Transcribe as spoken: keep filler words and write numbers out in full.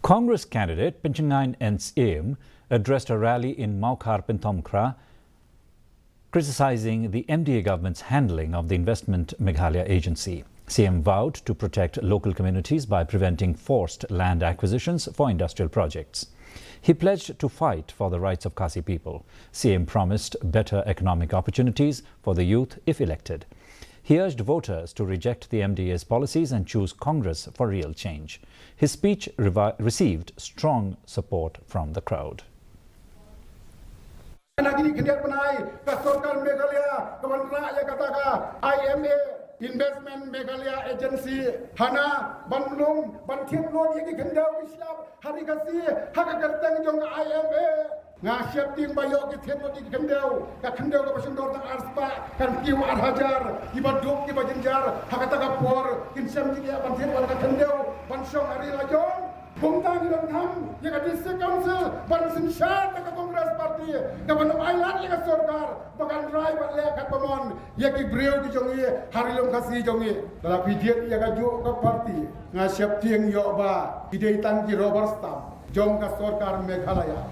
Congress candidate Pynshngaiñ N Syiem addressed a rally in Mawkhar Pynthorumkhrah, criticizing the M D A government's handling of the Investment Meghalaya Agency. Syiem vowed to protect local communities by preventing forced land acquisitions for industrial projects. He pledged to fight for the rights of Khasi people. Syiem promised better economic opportunities for the youth if elected. He urged voters to reject the M D A's policies and choose Congress for real change. His speech revi- received strong support from the crowd. Na kine ki khyndiat bnai ka sorkar Meghalaya ka ban rah ïa kata ka I M A, Investment Meghalaya Agency, hana ban lum ban thied lut ïa ki khyndew ki shyiap ha ri Khasi ha ka kyrteng jong ka I M A. Nga sheptieng ba ïoh ki thied lut ïa ki khyndew, ka khyndew kaba shon dor tang ar spah kan kiew ar hajar, kiba duk kiba jynjar ha kata ka por kin shem jingeh ban thied lut ïa ka khyndew ban shong ha ri la jong. Kumta ngi donkam ïa ka District Council ban synshar da ka Congress Party, kaban ym ailad ïa ka sorkar ba kan rai bad leh katba mon ïa ki briew ki jong ngi ha ri lum Khasi jong ngi. Lada phi jied ïa kajuh ka party, nga sheptieng ïoh ba ki dei tang ki rubber stamp jong ka sorkar Meghalaya.